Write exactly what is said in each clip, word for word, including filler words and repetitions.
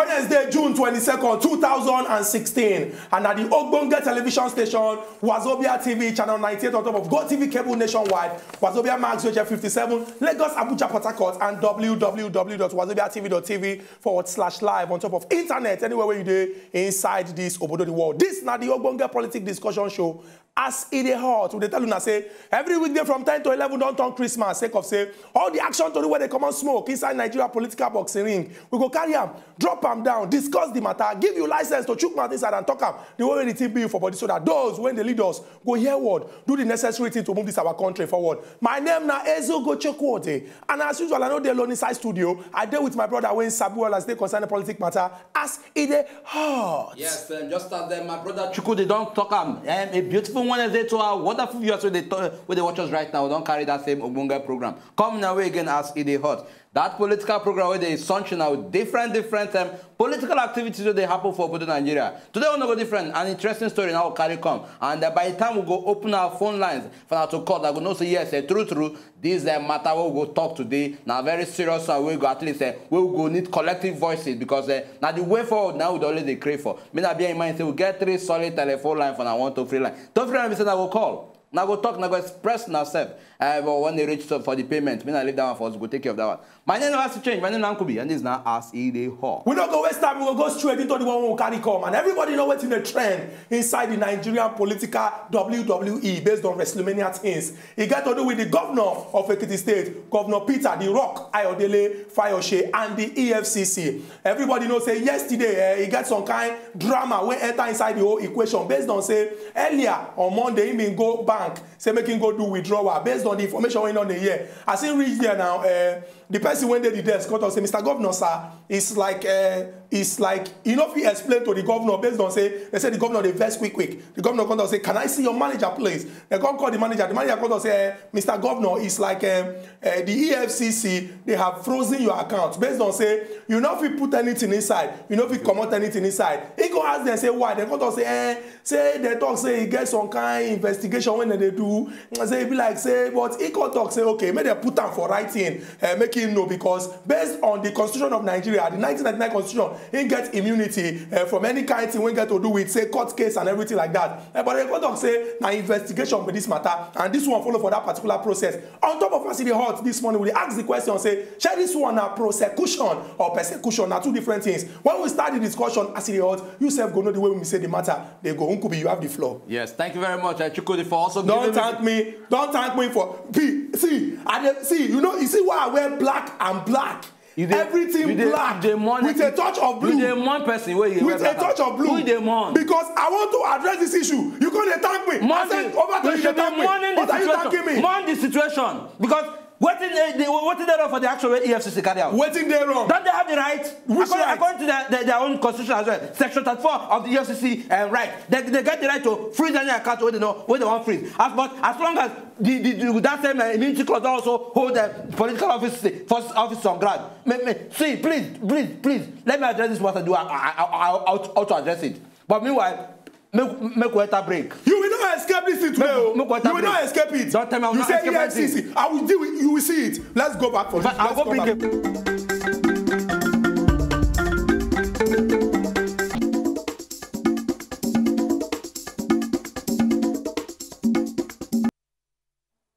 Wednesday, June twenty-second, two thousand and sixteen, and at the Ogbonge television station, Wazobia T V channel ninety-eight on top of Go T V cable nationwide, Wazobia Max H F fifty-seven, Lagos, Abuja, Port Harcourt, and w w w dot wazobia t v dot t v forward slash live on top of internet, anywhere where you dey inside this obodo the world. This na the Ogbonge politic discussion show. As e dey hot, we dey tell una say every weekday from ten to eleven don turn Christmas, sake of say all the action tori wey dey comot smoke inside Nigeria political boxing ring, we go carry am, drop am down, discuss the matter, give you license to chook mouth inside and talk am the way wey the thing be for body, so that those wey dey lead us go hear word, do the necessary thing to move this our country forward. My name na Ezugo Chukwudi, and as usual, I no dey alone inside studio. I dey with my brother wey sabi well as e dey concern politic matter. As e dey hot. Yes, um, just as um, my brother Chukwudi don talk am, um, a beautiful Wednesday to our wonderful viewers wey dey to- wey dey watch us right now. We don carry that same Ogbonge program come now again as e dey hot. That political program wey dey sunshine now with different different um, political activities wey dey happen for obodo Nigeria. Today we no go different, an interesting story now carry come, and uh, by the time we go open our phone lines for now to call, I go know say yes, uh, true true, this uh, matter wey we go talk today na very serious one wey go at least uh, wey we go need collective voices, because uh, na the way forward now we dey always dey crave for. Me na bear in mind say we get three solid telephone line for na one toll free line. Toll free line be say na go call, na go talk, na go express na sef. Uh, but when they reach to, for the payment, me na leave that one for us. We go take care of that one. My name no has to change. My name na Nkubi, and this na as e dey hot. We no go waste time. We go go straight into the one we carry come, and everybody know wetin dey trend inside the Nigerian political W W E based on WrestleMania things. E get to do with the governor of Ekiti State, Governor Peter the Rock Ayodele Fayose, and the E F C C. Everybody know say yesterday eh, e get some kind drama wey enter inside the whole equation based on say earlier on Monday he bin go bank say make him go do withdrawal based on the information wey he don dey hear. As he reach there now, eh, the person wey dey the desk come talk say, "Mister Governor, sir, it's like eh, it's like you no fit explain to the governor." Based on say they say the governor dey vex quick quick. The governor come talk say, "Can I see your manager, please?" They come call the manager. The manager come talk say, eh, "Mister Governor, it's like um, uh, the E F C C, they have frozen your account." Based on say you no fit put anything inside, you no fit comot anything inside. He go ask them say why. They come talk say, eh, say they talk say e get some kind investigation wey dem dey do. Say e be like say, but he come talk say okay, make dem put am for writing, uh, make him know, because based on the constitution of Nigeria, the nineteen ninety-nine constitution, he get immunity uh, from any kind thing wey get to do with say court case and everything like that. Uh, but they come talk say na investigation be this matter, and this one follow for that particular process. On top of as e dey hot this morning, we dey ask the question say, shey this one na prosecution or persecution? Na two different things. When we start the discussion as e dey hot, you sef go know the way we say the matter dey go. Nkubi, you have the floor. Yes, thank you very much, uh, Chukwudi, for also Don't giving me thank me. Don't thank me for be see. I dey see. You know. You see why I wear black and black. You dey- Everything you dey- black you dey mourn with a touch of blue. You dey mourn person wey you With wear a black touch and- of blue. Who you dey mourn? Because I want to address this issue. You go dey thank me. Mourn I said the- over you time you should dey be thank me. Mourning the What are you situation. Thanking me? Mourn the situation, because wetin dey dey- wetin dey wrong for the action wey E F C C carry out? Wetin dey wrong? Don't they have the right? Which According, right? According to their, their, their own constitution as well, section thirty-four of the E F C C uh, right, they, they get the right to freeze any account wey they know wey they wan freeze. As but as long as the, the, the that same uh, immunity clause don also hold the political office for office on ground. Me, me, see, please, please, please, let me address this matter. Do how, how, how, how, how to address it? But meanwhile, make make we enter break. You will not escape this thing today. Make- o. Make we enter You will break. Not escape it. Don't tell me I will You not say escape E F C C. Anything. I will deal with. You will see it. Let's go back for In fact, this. I'll Let's go go bring back. It.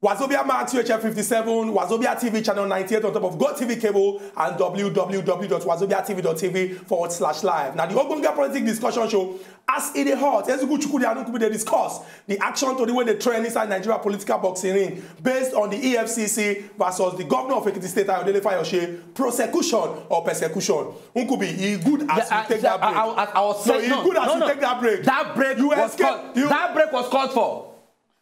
Wazobia Max U H F fifty-seven, Wazobia T V channel ninety-eight on top of Go T V cable and w w w dot wazobia t v dot t v forward slash live. Now the Ogbonge politic discussion show as e dey hot. Ezugu Chukwudi and Nkubi dey discuss the action to the way they trend inside Nigeria political boxing ring based on the E F C C versus the governor of Ekiti State, Ayodele Fayose, prosecution or persecution. Nkubi, e good as Yeah, you I- take that I- break. I- I- I was No, saying- e no, good as no, you no. Take that break. That break You was escape- called. you- That break was called for.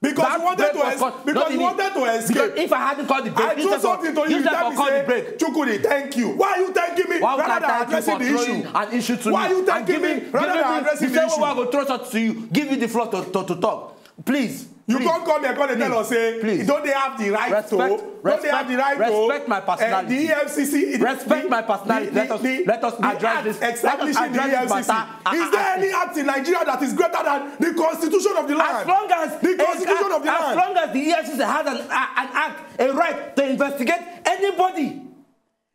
Because That you wanted break to was es- called- because not you in it. Wanted to escape. Because if I hadn't called the break, I you threw said something to you. You You said tell for me call the say, break. Chukwudi, thank you. Why are you thanking me Why would rather I than thank you addressing for the throwing issue? An issue to Why me? Are you And thanking giving- me rather giving than me- addressing You the said issue? What I go throw something to you, give you the floor to, to, to talk. Please. You Please. Come come here, come and tell Please. Us say Please. You don't they have the right Respect, to. Don't they have the respect, right to. Respect my Eh, personality. The E F C C. Respect the- my personality. the- Let us the- let us the address act this. Let us establishing the address this E F C C. Matter. Is there any act in Nigeria that is greater than the constitution of the land? As long as The constitution as, of the as land. Long as the E F C C has an, a- an act, a right to investigate anybody,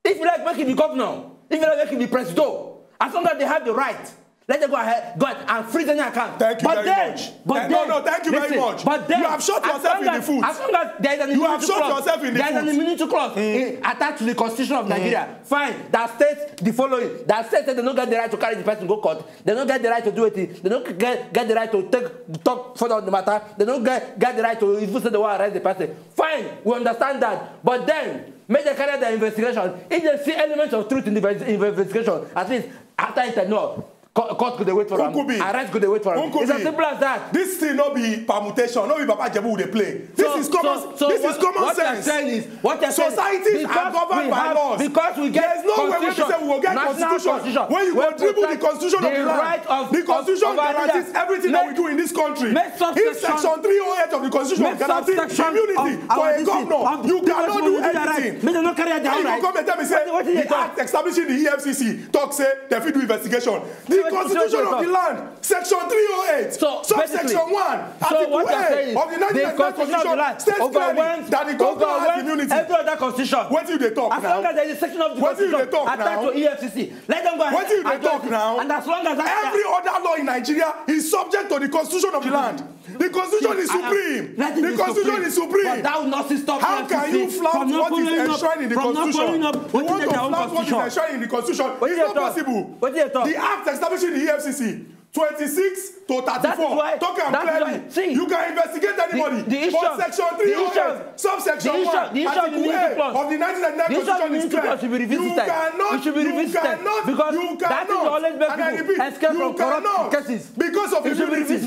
if you like, make him the governor, if you like, make him the president, As long as they have the right, let them go ahead, go ahead and freeze any account. Thank you but very then, much. But then, no, no, thank you listen, very much. But then, you have shot yourself in the foot. As long as there is an immunity clause, you have shot yourself in the foot. There is an immunity clause mm. attached to the constitution of mm. Nigeria. Fine, that states the following. That states that they don't get the right to carry the person go court. They don't get the right to do it. They don't get, get the right to take talk further on the matter. They don't get, get the right to even say they want to arrest the person. Fine, we understand that. But then, make they carry the investigation. If they see elements of truth in the investigation, at least after it, no. Court go dey wait for am. Arrest go dey wait for am. It's as simple as that. This thing no be permutation, no be Baba Jebu dey play. This is common. So, so this what, is common what sense. You're saying is, what you're saying is, societies are governed by laws. Because we get there is no way we say we will get constitution when you go dribble the constitution of the land. The constitution guarantees everything that we do in this country. If section three oh eight of the constitution guarantees immunity for a governor, you cannot do anything. Make dem no carry out their own right. You come and tell me say the act establishing the E F C C talk say they fit do investigation. The constitution of the land, section three oh eight, so subsection one, article eight of the nineteen ninety-nine constitution states clearly that the governor has immunity. Every other constitution. Wetin you dey talk now? As long as there is a section of the constitution attached to E F C C, let them go ahead. Wetin you dey talk now? And as long as that every other law in Nigeria is subject to the constitution of the land. The constitution is supreme. The constitution is supreme. But that will not stop. How can you flout what is enshrined in the constitution? You want to flout what is enshrined in the constitution? It's not possible. The act establishing the E F C C, twenty-six to thirty-four, talk am clearly. You can investigate anybody. But section three oh eight, subsection one, article eight of the nineteen ninety-nine constitution is clear. You cannot, you cannot, you cannot, and I repeat, you cannot, because of immunity.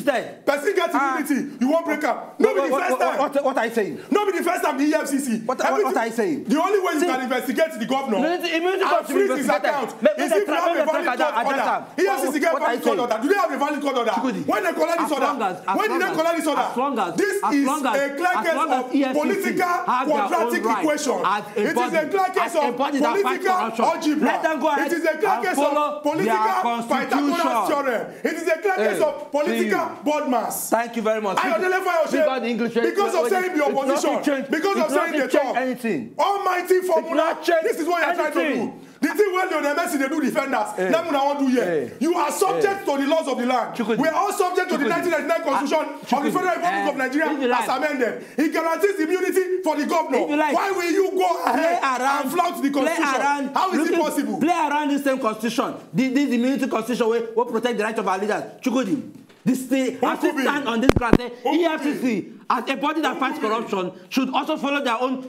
Person get immunity, you wan break am. No be the first time. What, what, what are you saying? No be the first time the E F C C. What, what, what are you saying? The only way you can investigate the governor and freeze his account is if you have a valid court order. E F C C get valid court order. Do they have a valid court order? When they collect this order, when did they collect this order? This is a clear case of political quadratic equation. It is a clear case of political algebra. It is a clear case of political Pythagoras theorem. It is a clear case of political board mass. Thank you very much. Ayodele Fayose, because of saying the opposition, because of saying the talk, anything. Almighty formula, this is what you are trying to do. The thing wey Lionel Messi dey do defenders, na una wan do here. You are subject to the laws of the land. We are all subject to the nineteen ninety-nine constitution of the Federal Republic of Nigeria as amended. It guarantees immunity for the governor. Why will you go ahead and flout the constitution? How is it possible? Play around the same constitution. This, this immunity constitution wey, wey protect the right of our leaders. Chukwudi, this thing, as we stand on this ground, say E F C C, as a body that fights corruption, should also follow their own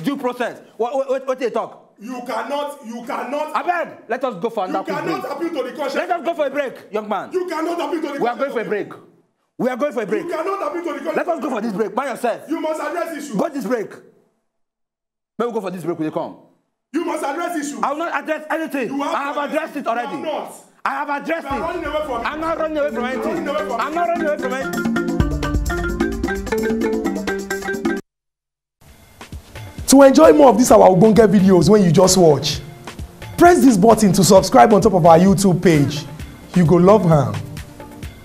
due process. What, what, what, what they talk? You cannot, you cannot. Abeg, let us go for another quick break. You cannot appeal to the conscience. Let us go for a break, young man. You cannot appeal to the conscience. We are going for a break. We are going for a break. You cannot appeal to the conscience. Let us go for this break by yourself. You must address issue. Go this break. May we go for this break, we come. You must address issue. I will not address anything. I have addressed it already. I have addressed it. I'm not running away from anything. I'm not running away from anything. To enjoy more of these our ogbonge videos when you just watch, press this button to subscribe on top of our YouTube page. You go love am.